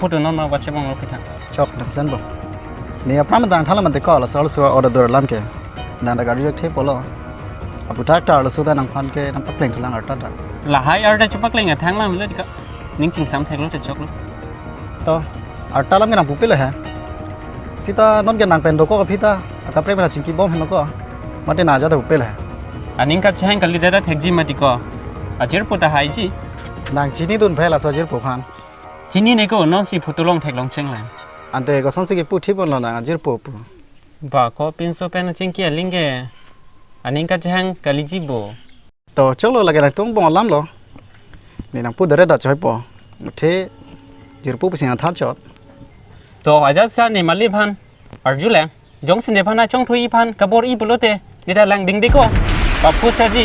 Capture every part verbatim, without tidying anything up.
Photo non ma WhatsApp along lo pithang. Chok, nang send po. Ne aphrang nang thanlo mati ko, laso laso order dur alam ke. Nang ta gari thepo lo. Aputhak ta laso ta nangphan ke nangpakleng thulang arta ta. Lahai arta chepakleng athang alam le dika. Ning chingsam theklo te choklo. To, arta alam ke nang pupe le he. Sita non ke nang pen dokok aphi ta, akaprek pen chingki bom henlo ko. Mate nang ajat ta pupe le he. Aning kachehang kalidet ta thekji mati ko. Ajirpo ta haiji. Nang chinidun phe laso ajirpo aphan. Chinine ko, non si photo long theklong chenglang. Ante kosonsi kipu thipon lo nang ajirpo pu. Ba ko pinso pen chingki aling ke. Aning kachehang kaliji bo. To choklo lake nangtum bong alam lo. Ne nang pu dere da choi po. Muthe jirpo pusi nang than chot. To ajat sa ne mali aphan arjule. Jongsi nephan achongthui aphan kabor-i pulote, ne ta langdingde ko. Baphu saji,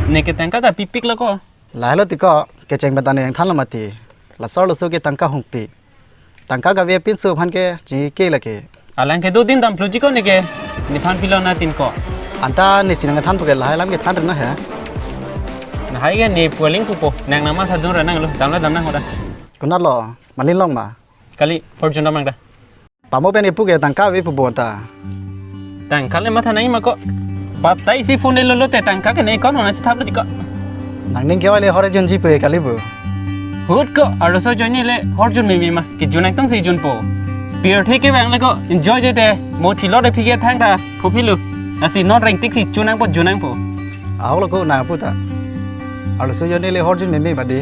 ne ke tangka ta pipik lo ko. Lahai lo ti ko, kecheng pen ta ne nang thanlo mati. Laso laso ke tangka hungpi. Tangka kave pinso aphan ke chingki ke lake. Alang ke do din dam phluji ko ne ke, nephan pilo na tin ko. Anta ne si nang thanpo ke lahai alam ke than rina he. Lahai ke ne pu aling pupo, nang nang matha dun ra nanglo, damlo dam nang hoda. Konat lo, Malin along ma? Kali, Fortune dam nang da. Pamo pen ipu ke tangka ave pu bonta. Tangka le matha nangji ma ko. Baptai si phone le lolo te tangka ke ne kon hona chithap lo ko. Nangning ke-oi le hor junji pe kali bo. Hut ko, arloso ajoine le hor jun meme ma. Kijun nangtong si junpo. Pirthe kevang le ko, enjoy je te. Mo thilo de phige thang ta. Phu philu. Lasi non rengtik si chun nangpo jun nangpo. Ahok lo ko nang pu ta. Arloso ajoine le hor jun meme ma di.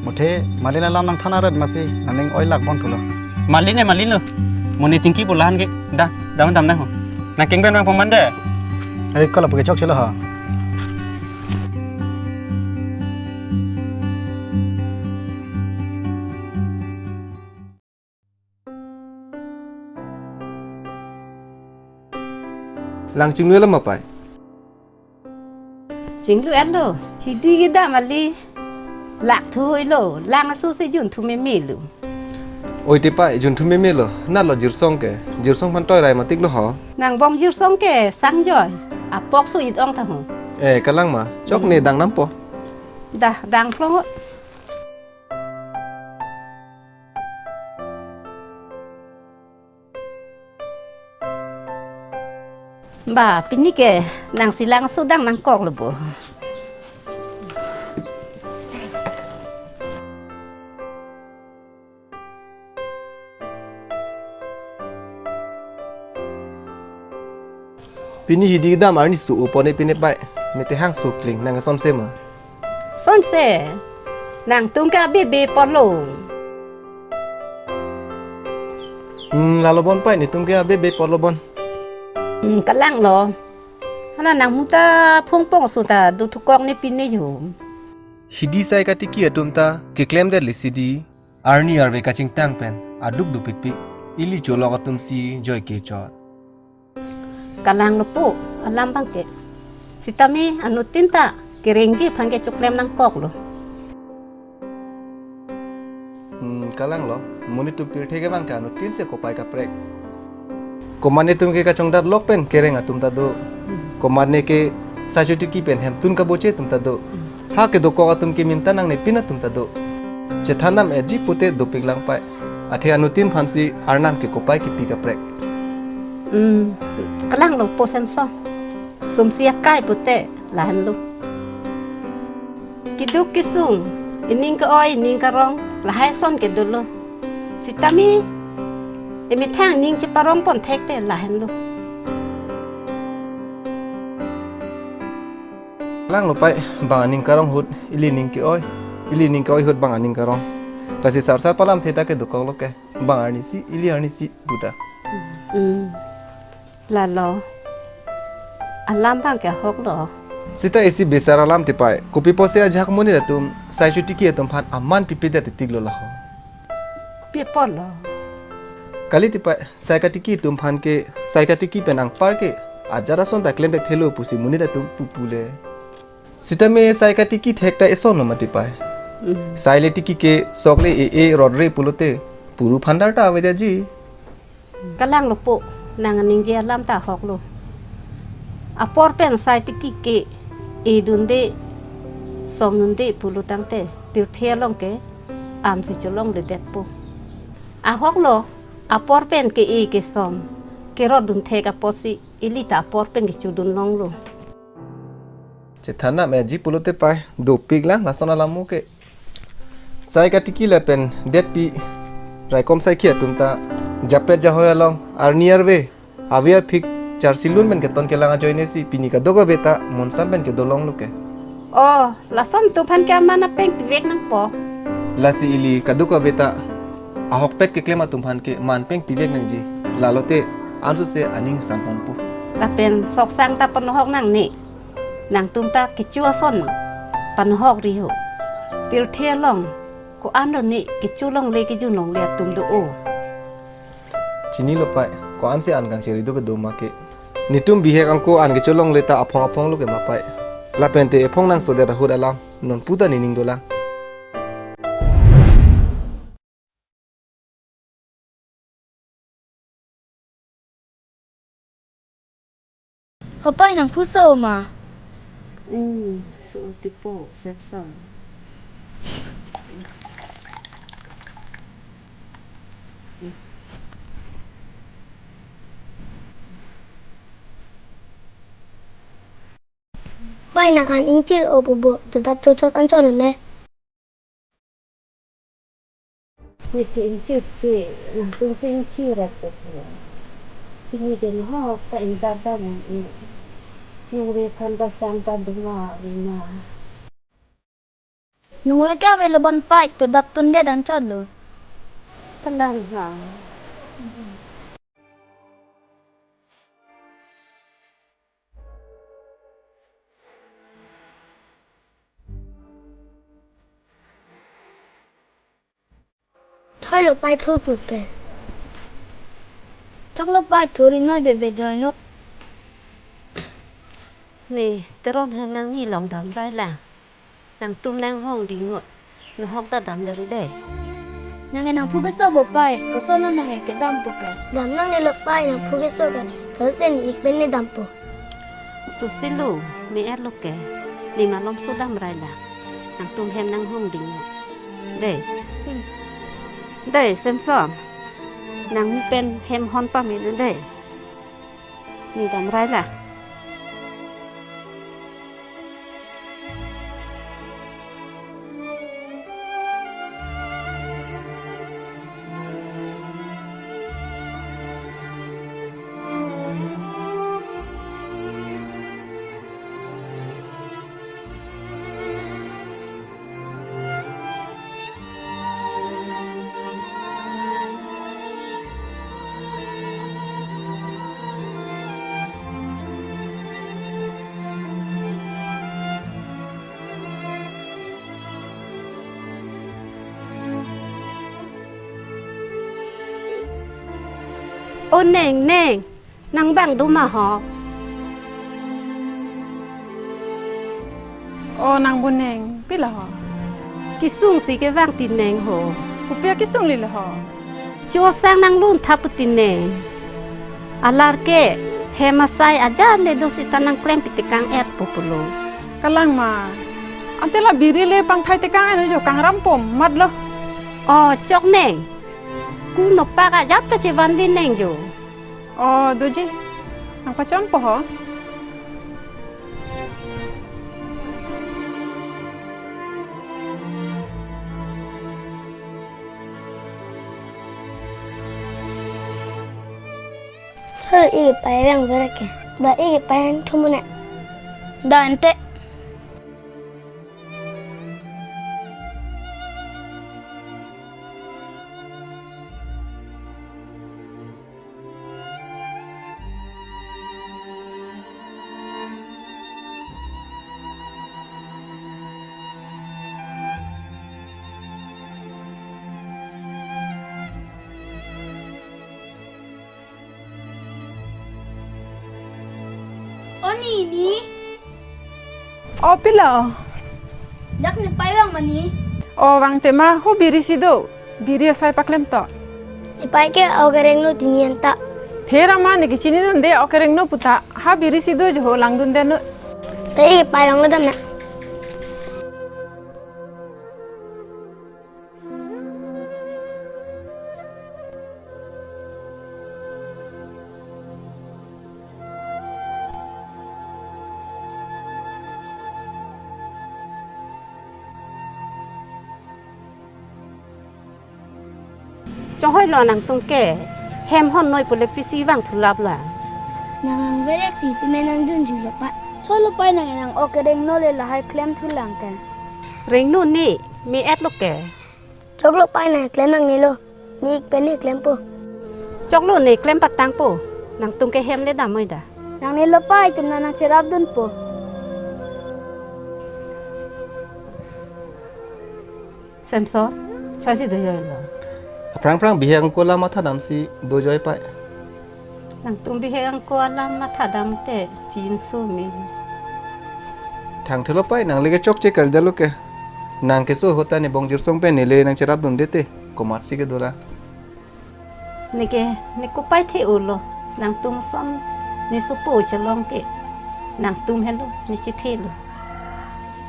Muthe, Malin alam nang than arat masi, nangning oi lak bon pulo. Malin e Malin lo. Mo ne chingki pu lahan ke, da, dam dam nang ho. Nang keng pen nang pemande. Ai, ko lapu ke chok chelo ha. Lang chinglu lo ma pai. Chinglu lo, hidi kedam ali. Lak thu ilo, lang aso si junthu meme lo. Oi te pai, junthu meme lo, nat lo jirsong ke, jirsong aphan toi rai matik lo ho. Nang bong jirsong ke, sang joi, apok su it ong ta ho. Eh, kalang ma, chok ne dang nampo. Dah, dang plong. Ba, pini ke nang si lang aso dang nangkok lo bo. Pini hidi kedam arni su upone pini pai. Ne te hang su kling nang asonse ma. Sonse, nangtum ke abebe polo. Hmm, lalo bon pai, netum ke abebe polo bon. Hmm, kalang lo. Hala nang muta phongpong su ta do thukok ne pine jo. Hidi sai katiki atum ta keklem det lesi di. Arni arve kachingtang pen aduk dupikpik ili cholok atum si joi ke chot. Kalang lo po, alam bang ke. Sitame anuttin ta kerengji aphan ke choklem nangkok lo. Hmm, kalang lo, monit atum pirthe kevang ke anuttin si kopai kaprek. Komat netum ke kachongdat lok pen kereng atum ta do. Komat ne ke sai chotiki pen hemtun kaboche atum ta do. Ha kedokok atum ke minta nangne pin atum ta do. Chethan nam eji pute dopik lang pai. Athe anuttin aphan si arnam ke kopai kipi kaprek. Hmm, kalang lo po Samson. Sumsi akai pute lahen lo. Kiduk kisung, ining ke-oi, ining karong, lahai ason ke dolo. Sitame, emethang ning cheparong pon thek te lahen lo. Lang lo pai, bang aning karong ahut, ili ning ke-oi, ili ning ke-oi ahut bang aning karong. Lasi sarsar palam theta ke dokok lo ke, bang arni si, ili arni si, buta. Hmm. Lalo. Alam bang ke ahok lo. Sita isi besar alam te pai. Kopi apotsi ajahak monit atum, sai chotiki atum aphan aman pipe det titik lo laho. Pi apot lo. Kali te pai, sai katiki atum aphan ke, sai katiki pen angpar ke, ajat ason ta klem det thelo pusi monit atum pupu le. Sitame sai katiki thek ta eson lo mati pai. Hmm. Sai le tiki ke sok le e e rot re pulote puru phandar ta avedet ji. Kalang lo po, nang aningje alam ta ahok lo. Apor pen sai tiki ke e dunde, som dunde pulo tangte pirthe along ke am si cholongledetpo. Ahok lo, apor pen ke-e kesom, kerot dun thek apotsi, ili ta apor pen kecho dun longlo. Chethan nang meji pulote pai, dopik lang, lason alam mo ke. Sai katiki lapen detpi, raikom saikhi atum ta, japet jahoi along, arni arve, ave aphik, charsi lun pen keton kelang ajoine si, pini kadokave ta, monsam pen kedo longlo ke. Oh, lason atum aphan ke aman apeng pivek nangpo. Lasi ili kadokave ta, ahokpet keklem atum aphan ke man peng pivek nangji. Lalote, ansose aning sanghonpo. Lapen soksang ta panohok nangne. Nangtum ta kecho ason nang panohok ri ho. Pirthe along ko-an lo ne kecho longle kejun longle atum do o. Chinilo pai, ko-ansi an kangchiri do kedo ma ke. Netum bihek angko an kecho longle ta aphong aphong lo ke ma pai. Lapente ephong nangsodet ahut alam, non puta nening dolang. Ho pai, nangphu so ma? Hmm, so tipo, seksa. Pai, nang an ingchir-o pu bo, to dap chochot anchot le. Neke ingchir che, nangtum si ingchir-et po. Pini den ho ta ingdar dam un-e. Nang ve phan ta sang ta duma vina. Nung ve ke ave lo bon pai, to dap tunde dan chot lo. Kalang ha. Thoi lo pai thu pupe. Chok lo pai thu ri noi bebe joi no. Ne, Teron hem nangni longdam rai lang. Nangtum nanghong ding ngut. Nahok ta dam dari dei. Nang e nangphu keso bo pai, koson lo nang e kedam po ke. Dam nangne lo pai, nangphu keso ke. Kal ten ik pen ne dampo. Susilu, me-et lo ke. Ne malom so dam rai lang. Nangtum hem nanghong ding ngut. Dei. Hmm. Dei, Semson. Nangni pen hem hon pame dei. Ne dam rai lang. O Neng, Neng, nang bang duma ho? O nang bu Neng, pila ho? Kesung si kevang ti Neng ho. Kopi akesung lilo ho? Chosang nanglun thap ti Neng. Alar ke hem asai aja le do sita nangklem pitekang et po pulo. Kalang ma. Ante la biri le pangthai tekang anu jo kangram pom mat lo. O chok Neng. Ku nopak ajat ta chevan vi Neng jo. O doji. Nangpachon po ho. Hal i pai vang vera ke. Ba i pai an thumu ne. Da ante. O nini. O pilo. Dak ne pai vang mani. O vang tema ho biri si do. Biri asai paklem to. Ne pai ke okereng no tini anta. Thera ma ne kechini nande okereng no puta. Ha biri si do jo ho langdun den no. Te i pai vang lo dam na. Chonghoi lo nangtum ke. Hem hon noi pule pisi vang thulap la. Nang ang verek si tume nang dunju lo pa. Cholo pa nang nang ok rengno le lahai klem thulang ke. Rengno ne me-et lo ke. Choklo pa nang klem nangne lo. Ne ik pen ne klempo. Choklo ne klem patangpo. Nangtum ke hem le damoi da. Nangne lo pa itum nang nang cherap dunpo. Samson, choi si do yo lo. Aphrang phrang bihek angko alam matha dam si do joi pai. Nangtum bihek angko alam matha dam te chinso me. Thang thelo pai nang leke chokche kal dalo ke. Nang keso ahut ta ne bongjir song pen ne le nang cherap dunde te. Komat si ke dola. Neke, ne kopai the ulo. Nangtum son, ne sopo chelong ke. Nangtum helo, ne chithe lo.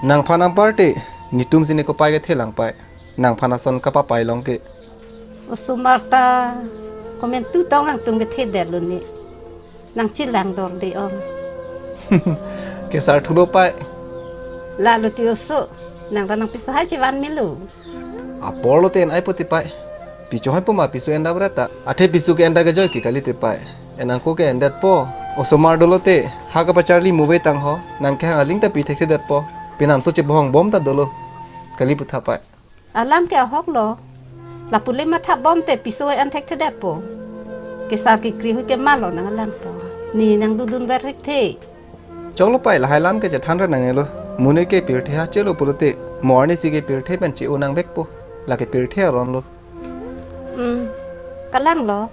Nangphan nang party, netum si ne kopai kethe lang pai. Nangphan ason kapapai long ke. Osomar ta, komentu tong nangtum kethe det lo ne. Nang chilang dor de ong. Kesar thulo pai. Lalo ti oso, nang ta nang piso hai chivan melo. Apor lo te en ai po ti pai. Piso hai po ma piso en da bra ta. Athe piso ke en da ke joi ke kali ti pai. En angko ke en det po. Osomar dolo te. Ha kapacharli move tang ho. Nang kehang aling ta pi thek si det po. Pinam so chebohong bom ta dolo. Kali putha pai. Alam ke ahok lo. Lapu le matha bom te piso en thek the det po. Kesar kekri hui ke malo nang alam po. Ne nang dudun ver rik the. Choklo pai lahai lam ke chethan ra nangne lo. Mune ke pirthe ha chelo pulote. Mo arni si ke pirthe pen che-o nang vekpo. Lake pirthe aron lo. Hmm. Kalang lo.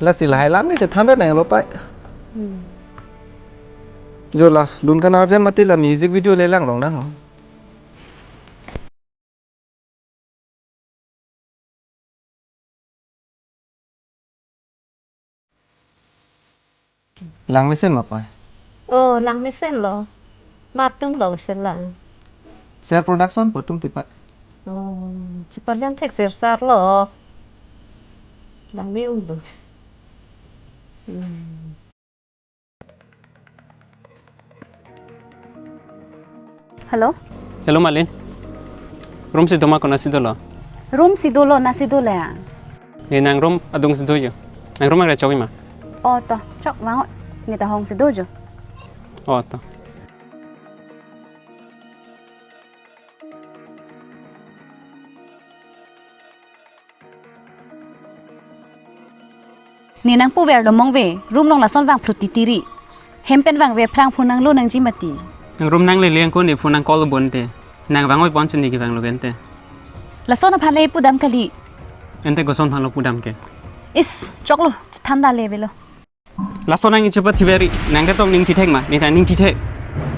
Lasi lahai lam ke chethan ra nangne lo pai. Hmm. Jo la, dun kan arjan mati la music video le lang rong nang ho. Lang mesen ma pai? Oh, lang mesen lo. Matum lo mesen lang. Ser production po tum ti pai? Oh, chipalian thek ser sar lo. Lang me un lo. Hmm. Hello? Hello, Malin. Room si doma ko nasi dolo? Room si dolo, nasi dolo ya? Ne nang room adung si do jo. Nang room ang rechok ima? Oh, to, chok vango. Ne ta hong si do jo. Oh, to. Ne nangpu ver lo mong ve, room long lason vang phlut titiri. Hem pen vang ve aphrang phone nang lo nangji mati. Nang room nang le leng ko ne phone nang call bon te. Nang vang oi pon si ne kevang lo gen te. Lason aphan le pu dam kali. Ente koson aphan lo pu dam ke. Is, chok lo, than da le ve lo. Lason nang ichupa thiveri, nang ke tong ning thithek ma, ne ta ning thithek.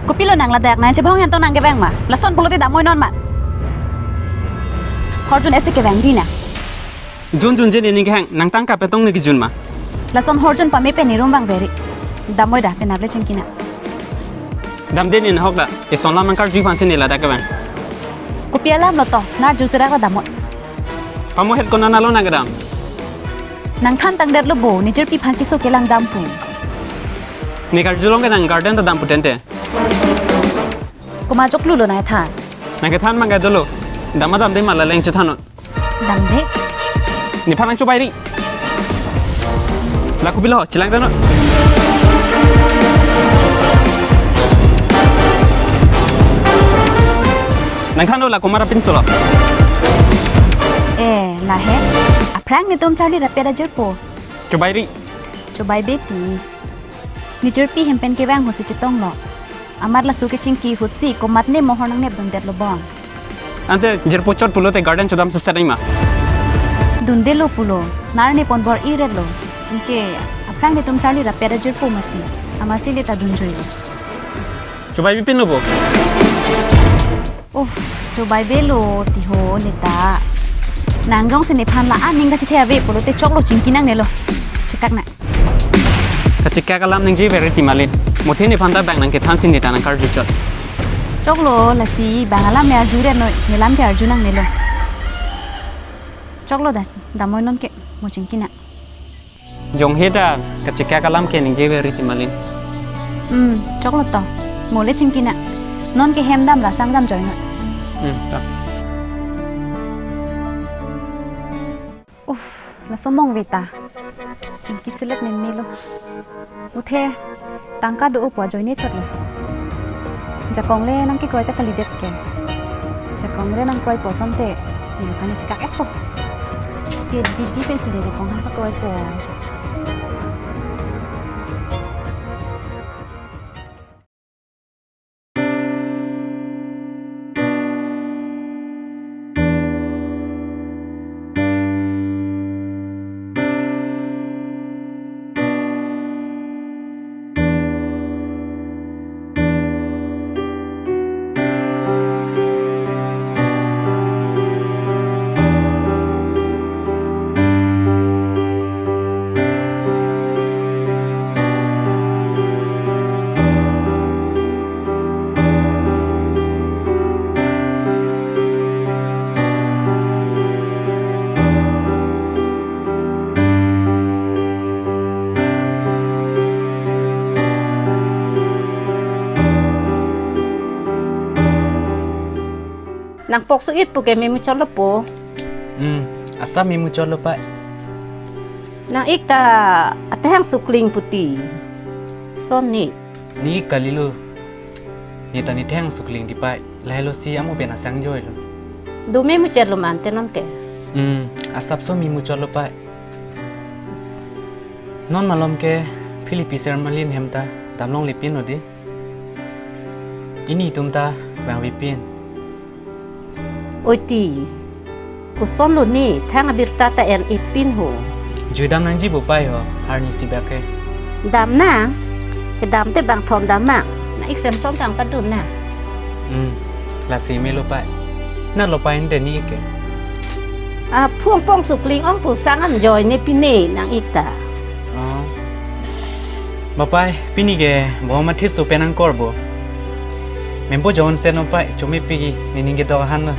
Kopilo nang ladak nang chebong yang tong nang kevang ma. Lason pulote damoi non ma. Horjun ese kevang di na. Jun jun je ne ning kehang, nang tangka petong ne kejun ma. Lason horjun pame pen ne room vang veri. Damoi da, penap le chingki na. Damde ne nahok da, eson lam nang karju aphan si ne ladak kevang. Kopi alam lo to, nar ju serak la damoi. Pamo het kona nalo nang kedam. Nang than tang det lo bo, ne jirpi aphan keso kelang dam pu. Ne karjulong ke nang garden ta dam pu tente. Koma choklu lo nang than. Nang kethan mang ke dolo. Dam ma damde ma la leng chethan non. Damde. Nephan nang chobai ri. La kopilo, chelang tano. Nang than lo la komara pinso lo. Eh, la he. Aphrang netum charli rapet ajirpo. Chobai ri. Chobai beti. Ne jirpi hem pen kevang ho si chetong lo. Amat laso kechingki ahut si komat ne mohor nang nep dundet lo bong. Ante jirpo chot pulote garden chodam si setang ma. Dunde lo pulo. Nar nepon bor-i ret lo. Anke aphrang netum charli rapet ajirpo mati. Amatsi le ta dunjoi lo. Chobai bipin lo bo. Uff, chobai belo ti ho ne ta. Nang jongsi nephan la aning kachithe ave pulote chok lo chingki nangne lo. Chetak na. Kachekak alam ningje veri ti Malin. Mothe nephan ta bang nang kethan si ne ta nang karju chot. Chok lo lasi bang alam me arju re noi, ne lam ke arju nangne lo. Chok lo da, damoi non ke, mo chingki na. Jong he ta kachekak alam ke ningje veri ti Malin. Hmm, chok lo to. Mo le chingki na. Non ke hem dam ra sang dam joi na. Hmm, to. Uff, Laso mong veta. Chingki selet meme lo. Uthe tangka do-o pu ajoine chotlo. Jakong le nangkekroi ta kalidet ke. Jakong le nangkroi po asonte, neli kani chikak-etpo. Ke bidi pensi le jakong han pakroipo. Nangpok su-it pu ke memuchotlo po. Hmm, asap memuchotlo pei. Nang-ik ta atehang sukling puti. Son ni. Ne-ik kalilo. Ne ta ne thehang sukling di pei. Lahelo si amu pen asang joilo. Do memuchotlo mante non ke. Hmm, asapso memuchotlo pei. Non malom ke Philippines er malin hem ta damlongle pin lo di. Pini itum ta vangve pin. Oi ti, kosonlo ne thang abirta ta en-e pin ho. Jui dam nangji bo pei ho, arni si bak ke. Dam nang, kedam te bangthom dam nang. Nang-ik semson tang padun nang. Hmm, lasi melo pei. Nat lo pei ante ne-ik ke. Aphung pong sukling ong pu sang an joine pine nang-ik ta. Oh. Ba pei, pini ke bo mathis tu pen angkor bo. Mempo Johnson o pei, chome pigi, nening kedok ahan lo.